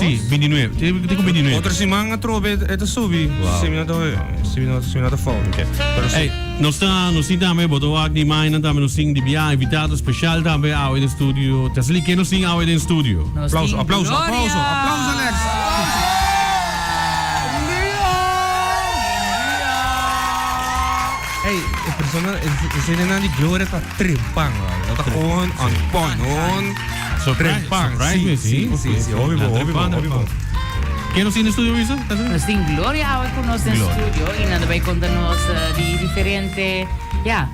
Si, 29. Te ku 29. Otro siman atrobe e ta subi. Si mi no ta si mi no si mi no ta fout. Ok. Pero si. Ey, nos ta nos tin tambe bo ta wak di mainan tambe nos tin di bia invitado special tambe awe den studio. Tesli ken nos tin awe den studio? Nos Aplauso, tin aplauso, Gloria! aplauso, aplauso Alex. Ey, e persona e escenanan di Gloria ta trempan, no ta gewoon on point, gewoon Surprise, trempan. surprise Sí, me, sí. sí, sí, sí, hopi bon, hopi bon, hopi bon. Ken nos tin den studio Luisa? Tesli? Nos tin Gloria awe ku nos den Gloria. studio i nan ta bai konta nos eh, di diferente, ja,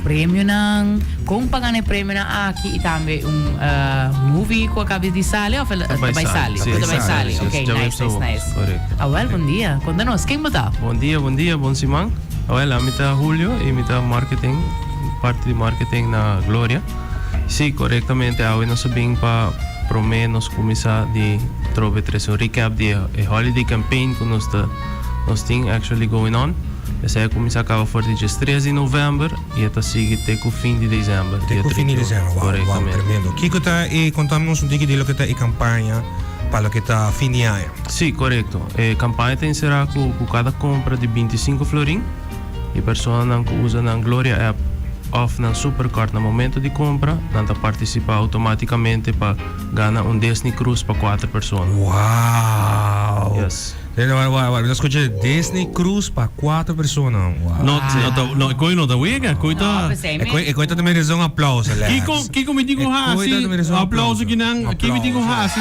premionan, kon pa gana e premionan aki i tambe un eh, movie ku a kaba di sali of el- Ta ta bai sali? sí. Ku ta bai sali. Sí, Ok, djawe nice, nice, so, nice. Korekto. Awel, bon dia. Konta nos, ken bo ta? Bon dia, bon dia, bon siman. Awel, ami ta Julio y mi ta marketing, parti di marketing na Gloria. Sí, korektamente awe nos a bin pa promé nos kuminsá di trobe trese un recap di e holiday campaign ku nos ta nos tin actually going on. Esei a kuminsá kaba for di djes tres di novèmber y e ta sigui te ku fin di desèmber, Te dia ku fin di 31. desèmber, wow, wow, Korektamente. tremendo. Kiko ta e, kontami nos un tiki di loke ta e kampaña pa loke ta fin di aña. Sí, korekto. E kampaña ta enserá ku ku kada kompra di bintisinko florin, e personanan ku usa nan Gloria App òf nan Supercard na momento di kompra, nan ta partisipá outomátikamente pa gana un Disney Cruise pa kuater persona. Wow! Yes. Wara, wara, wara. Mi ta skucha Disney Cruise pa kuater persona. Wow. No, no ta, no, e koi no ta wega, e koi ta. No, pesei E koi, mes. e koi ta ta merece un aplauso, Lex. Kiko, kiko mi tin ku E koi hasi? ta merece un Aplauso aplauso. kinan, ki mi tin ku Aplauso. hasi?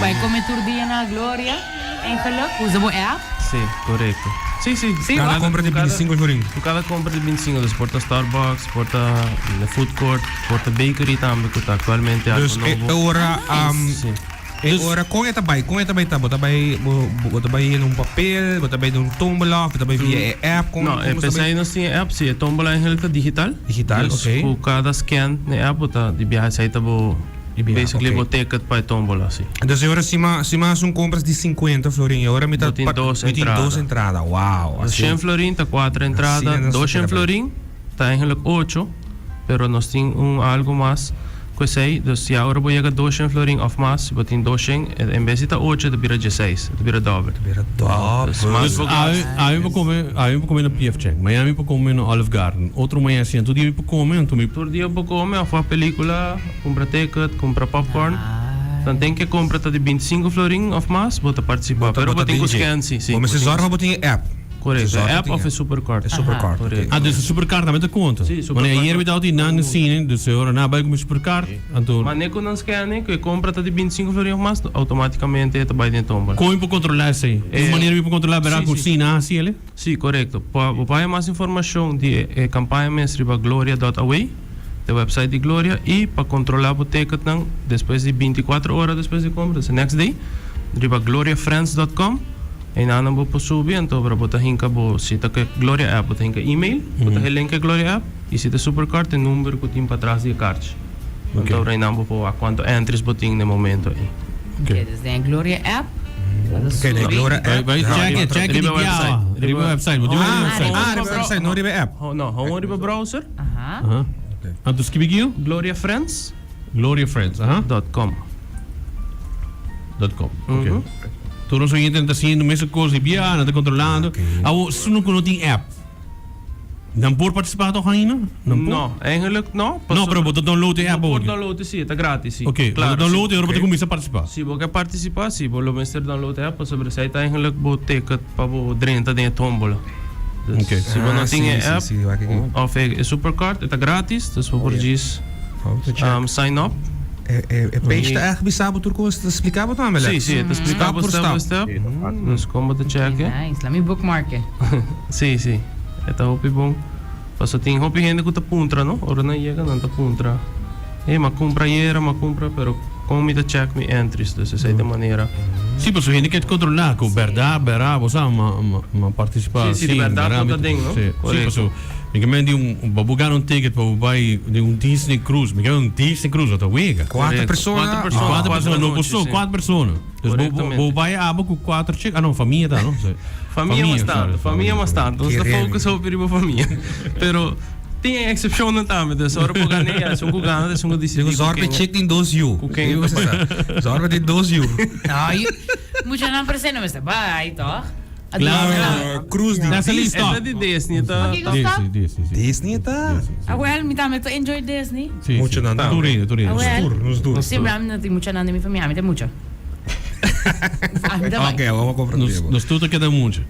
Bai come tur dia na Gloria, eigenlijk. Usa bo app. Sí, korekto. Sí, sí. Sí, Kada wak. kompra di 25 florin. Ku kada kompra di 25, dus por ta Starbucks, por ta na food court, por ta bakery tambe ku ta aktualmente algo Dus e nobo. ora, um, Sí. E Dus- ora kon e ta bai? Kon e ta bai ta? Bo ta bai bo bo ta bai in un papel, bo ta bai den un tómbola of bo ta bai via e app? Kon No, kon e bo ta bai? pesei nos tin e app, si e tómbola eigenlijk ta digital. Digital, Dus oké. ku kada scan na e app bo ta di biaha esei ta bo Di biaha, basically oké. bo ticket pa e tómbola, si. Dus e ora si ma si ma hasi un kompras di 50 florin e ora mi ta Bo tin pa dos mi tin entrada. dos entrada. Wow, Dus así. shen florin ta kuater entrada, Asina nos ta dos shen keda bai. florin ta eigenlijk ocho, pero nos tin un algo mas. Ku esei, dus ya ora bo yega doshen florin òf mas, si bo tin doshen, en bes di ta ocho e ta bira dieseis, e ta bira dòbel. Ta bira dòbel. Dus mas bo Awe, gasta. awe mi por kome, awe mi por kome na PF Chang, mañana mi por kome na Olive Garden, otro mañana asina, tur dia mi por kome, anto mi. Tur dia bo kome òf wak pelikula, kumpra ticket, kumpra popcorn. Tanten ke kompra ta di bintisinku florin òf mas, bo ta partisipá, pero bo tin ku scan si, si. Bo mester zòrg pa bo tin e app. Correcto, e app of e supercard. E supercard, Correcto. ok. Ah, dus e supercard tambe ta conta? Si, supercard. Wanneer ayer mi tawata nan cine, dus e ora nan a bai cu mi supercard, anto. Mane cu nan scanne, cu e compra ta di 25 florin of mas, automaticamente e ta bai den e tombola. Con mi por controla esey? Tin un manera mi por controla bera cu si nan a haci ele? Si, correcto. Pa bo por haya mas informacion di e campaña mes riba gloria dot away, e website di Gloria, y pa controla bo ticketnan despues di 24 ora despues di compra, dus e next day, riba gloriafriends dot com. Einanan bo por subi anto ora bo ta hinka bo si ta ke Gloria app bo ta hinka email bo ta link e Gloria app y si ta supercard e number ku tin patras di e karchi anto ora einan bo por wak kuantu entries bo tin na e momento ei. Ok, dus den e Gloria app bo ta Ok, den subi. Gloria app. Bai check e, check e di Riba biaha. website. Riba website, bo tin riba website. Ah, riba website, no riba app. No, gewoon riba browser. Aha. Aha. Anto skibi kiyo? Gloriafriends. Gloriafriends, aha. Dot com. Dot com, ok. Tur nos oyente nan ta haciendo mesun cos di bia, nan ta controlando. Awo, esun cu no tin app, nan por participa toch ainda? Nan por? No, eigenlijk no. No, pero bo ta download e app Bo por awor. download si, e ta gratis si. Ok, bo ta download y ora bo ta cuminsa participa. Si bo ke participa, si, bo lo mester download e app pasobra esey ta eigenlijk bo ticket pa bo drenta den e tombola. Dus Ok. si bo no Ah, tin si, e si, app si, wak aki. of e supercard, e ta gratis, dus bo por djis sign up. E page ta echt bisa bo tur cos, ta splica bo tambe, Lex? Si, si, e ta splica bo stap por stap. Dus con bo ta check e. Nice, laat mi bookmark e. Si, si, e ta hopi bon. Paso tin hopi hende cu ta puntra, no? Ora nan yega nan ta puntra, Hey, m'a cumpra ayera, m'a cumpra, pero con mi ta check mi entries? Dus esey ta e manera. Si, paso hende kier controla cu berdad, bera, bo sa, m'a, m'a participa. Si, si, di berdad bo ta den, no? Si, si, paso mi ke men di un, bo gana un ticket pa bo bai den un Disney cruise, mi ke men un Disney cruise, no ta wega. Cuater persona. Cuater persona. Cuater persona, no bo so, cuater persona. Dus bo, bo, bo bai abo cu cuater chick, ah no, famia ta, no? Famia mas tanto, famia mas tanto. Nos ta focus hopi riba famia. Pero. Tin e excepcionnan tambe, dus ora bo gana ya esun cu gana ta esun cu dicidi Digo, cu Zorbe ken. chick tin dos yu. Cu ken Digo, Zorbe tin dos yu. Ay, muchanan presente mester bai, toch? Claro. Cruz di Nessa Disney. lista. E ta di Disney, ta. Oké, Disney, Disney, sí. Disney ta. Ah, well, mi tambe ta enjoy Disney. Sí, Mucho sí. nan tambe. Tur hende, tur hende. Ah, well. Nos tur, nos tur. Sí, pero ami no tin muchanan den mi famia, ami ta mucha. Ami ta bai. Ok, vamos a comprar Nos, nos tur ta keda mucha.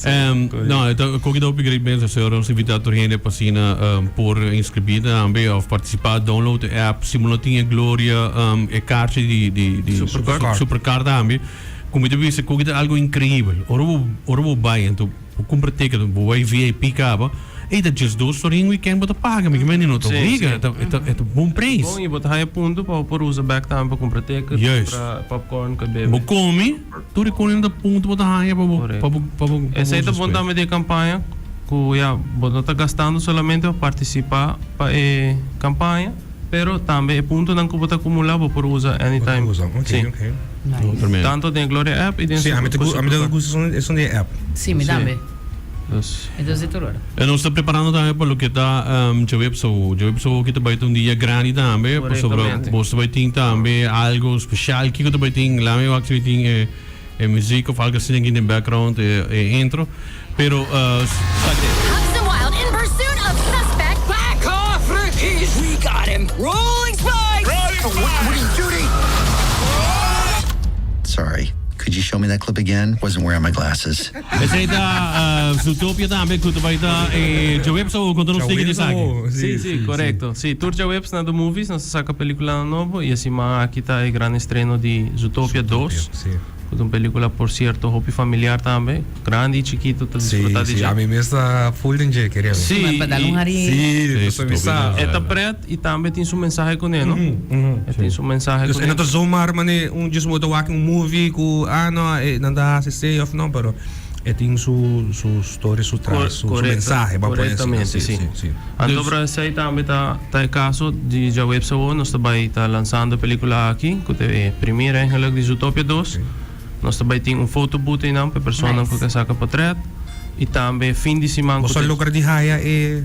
Um, no, e ta koki ta hopi great mens, asina nos invita tur hende pa asina um, por inscribí tambe of participá, download e app, si bo no tin e Gloria, um, e kaartje di, di, di Supercard. Supercard tambe. Ku mi ta bisa koki ta algo increíbel. Ora bo, ora bo bai anto bo kumpra ticket, bo bai VIP kaba, ey ta 12 florin weekend bo ta paga, mi ke mende no ta Sí, obliga, sí. e ta, e ta, e ta bon prijs. Bon, y bo ta haya punto pa bo por usa bek tambe pa cumpra ticket, Juist. cumpra popcorn, cu bebe. Bo come, tur e koning ta punto bo ta haya pa bo, Correcto. pa bo, pa bo, pa bo Esey ta usa bon despues. tambe di e campaña, cu ya, bo no ta gastando solamente pa participa pa e campaña, pero tambe e puntonan cu bo ta acumula bo por usa anytime. Usa, ok, Sí. ok. Nice. Tremendo. Tanto den e Gloria app y den Sí, a mi ta cu gu- a mi ta Supercard. gusta esun, esun di e app. Sí, mi Sí. tambe. Dus. Entonces tur ora. E nos ta preparando tambe pa loke ta djaweps awo. Djaweps awo ki ta bai ta un dia grandi tambe pasobra Correctamente. bos ta bai tin tambe algo special. Kiko ta bai tin? Lami wak si bai tin e e muziek of algo asina aki den background e e intro. Pero sa ke. Hudson Wild in pursuit of suspect. Back off, Rookies! We got him! Rolling spikes! Sorry. Could you show me that clip again? Wasn't wearing my glasses. Esei ta Zootopia tambe ku ta bai ta e djaweps awo konta nos tiki di esaki. Sí, sí, korekto. Sí, tur djaweps na The Movies nos ta saka pelikulanan nobo i e siman aki ta e gran estreno di Zootopia dos, ku ta un pelikula por sierto hopi familiar tambe, grandi i chikito ta disfruta di Sí, sí, dje. ami mes ta full den dje, kere mi. Sí, Pa dal un i hari. Sí, Sí, pasobra mi sa. e ta pret i tambe tin su mensahe kuné, no? E tin su mensahe Dus e kuné. no ta zomaar mane un djis bo ta wak un movie ku ah no e nan ta hasi esei of no pero e tin su su story su tras su su mensahe bo a pone asina Korektamente si si. si. Anto pero esei tambe ta ta e kaso di djaweps awor nos ta bai ta lansando e pelikula aki ku ta e primera eigenlijk di Zootopia dos. Nos ta bai tin un foto booth einan pa e personanan ku ke saka potret i tambe fin di siman ku Boso a ta logra di haya e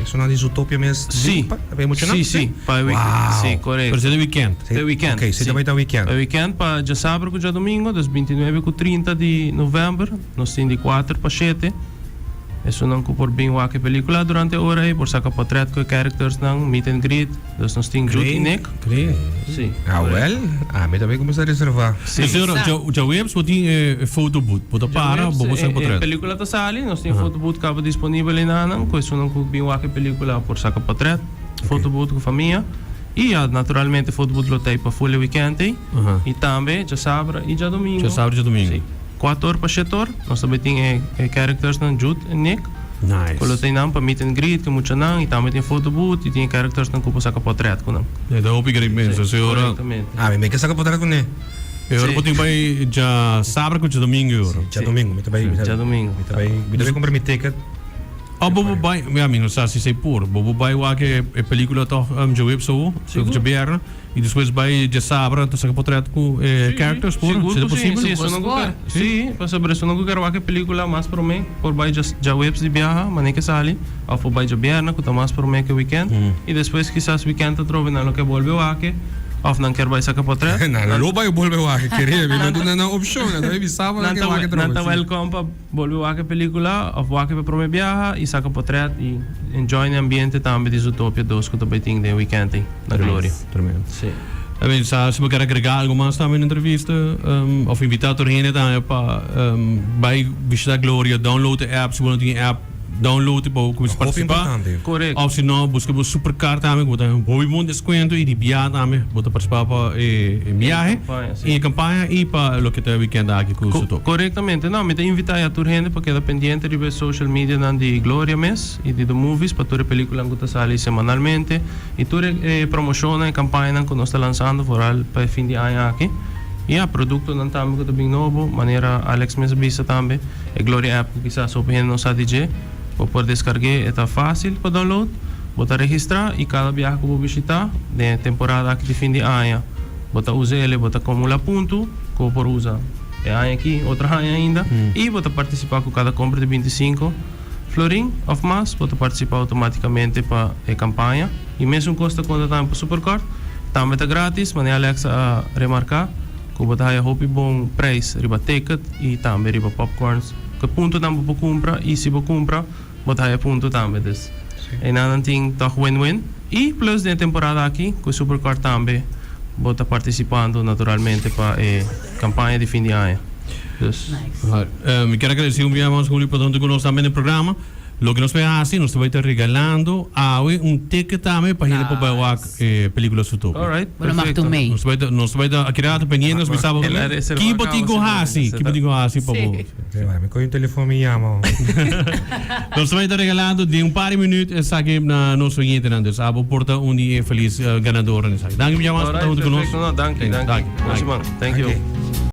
esonan di Zootopia mes Sí, pa e muchanan? sí, sí, pa e weekend, Wow. sí, korekto. Pero esei ta weekend. E weekend, Ok, esei ta bai ta weekend. E weekend pa djasabra ku djadomingo, dus bintinuebe ku trinta di novèmber, nos tin di kuater pa shete. Esunnan ku por bin wak e pelikula durante e ora ei por saka potret ku e charactersnan, meet and greet. Dus nos tin Jude i Nick. Great. Sí. Ah wel, ami ta bay cuminsa reserva. Sí. Dus ora, djaweps bo tin e photo booth. Bo ta para, bo por saka potret. E pelikula ta sali, nos tin photo booth kaba disponibel einanan ku esunnan ku bin wak e pelikula por saka potret, photo booth ku famia. I ya, naturalmente photo booth lo ta ei pa full e weekend ei. I tambe djasabra i djadomingo. Djasabra i djadomingo. Sí. Kuater pa shetor, nos ta bay tin e e charactersnan Jude en Nick. Nice. Ku lo tin nan pa meet and greet ku muchanan i tambe tin photo booth i tin e charactersnan ku por saka potret ku nan. E ta hopi great mes. Sí, Así ora. korektamente. Ah, mi me ke saka potret kuné. E ora Sí. bo tin bay djasabra ku djadomingo e ora. Djadomingo, mi ta bay. Djadomingo. Mi ta bay, mi ta bay kumpra mi ticket. Oh, bo bo bay, ya mi no sa si esei por. Bo bo bay wak e e pelikula tòg djaweps awo, djabièrnè. I despues bai djasabra ta saka potret ku e characters por? Sigur Si ta ku si, posibel? si, esun ku ker, si, pasobra esun ku ker wak e pelikula mas prome por bai djaweps di biaha manera ke sali of por bai djabièrnè ku ta mas prome ke wikènt i despues kisas wikènt atrobe nan lo ke bolbe wak e of nan ker bai saka potret. Nan lo bai bolbe wak e kere mi no duna nan opshon nan ta bai bisa bo nan ke wak atrobe. Nan ta wèlkòm pa bolbe wak e pelikula of wak e pa prome biaha i saka potret i enjoy e ambiente tambe di Zootopia dos ku ta bai tin den wikènt ei. Na gloria. Tremendo. Sí. I mean, sa si bo kier agrega algo mas tambe na entrevista, of invita tur hende tambe pa bai bishita Gloria, download e app, si bo no tin e app, download e pa bo kuminsa Hopi participa. importante. Correcto. Of si no, buska bo supercard tambe, ku bo ta hopi bon descuento i di bia tambe bo ta participa pa e biahe, campaña, sí. i e campaña i pa loke ta e weekend aki ku Zootopia. Correctamente. No, mi ta invita ya tur hende pa keda pendiente riba e social medianan di Gloria mes i di The Movies pa tur e películanan ku ta sali semanalmente. I tur e promoshonnan e kampañanan ku nos ta lansando foral pa e fin di aña aki. I ya, produktonan tambe ku ta bin nobo, manera Alex mes a bisa tambe, e Gloria app ku kisas hopi hende no sa di dje, bo por deskarg'é, e ta fásil pa download, bo ta registrá i kada biaha ku bo bishitá den e temporada aki di fin di aña, bo ta usa el, bo ta akumulá punto ku bo por usa e aña aki, otro aña ainda, i bo ta partisipá ku kada kompra di 25. florin òf mas, bo ta partisipá outomátikamente pa e kampaña. I mesun kos ta konta tambe pa Supercard. Tambe ta grátis, manera Alexa a remarká, ku bo ta haya hopi bon preis riba ticket i tambe riba popcorns. Ku e puntonan bo por kumpra i si bo kumpra bo ta haya punto tambe. Dus einan nan tin tòg win-win. I plus den e temporada aki ku e Supercard tambe bo ta partisipando naturalmente pa e kampaña di fin di aña. Dus. Mi kier agradesé un bia mas Julio pa ta huntu ku nos tambe den e programa. Loke nos bai hasi, nos ta bai ta regalando awe un ticket tambe pa hende por bai wak e pelicula Zootopia. Alright, Bueno, mag perfecto. tu mee. Nos ta bai ta, nos ta bai ta aki rato pendiente nos bisa bo El a reserva ki bo tin caba ku si hasi, bo ki bo tin ku hasi pa bo. Sí. Sí, bai, mi coge un telefon mi yama. Nos ta bai ta regalando den un par di minuut esaki na nos oyentenan. Dus abo por ta un di e feliz ganadornan esaki. Danki mi yama pa ta Alright, hunto ku nos. perfecto. No, danki, danki. Danki, Bon danki. siman. Thank you. Danki.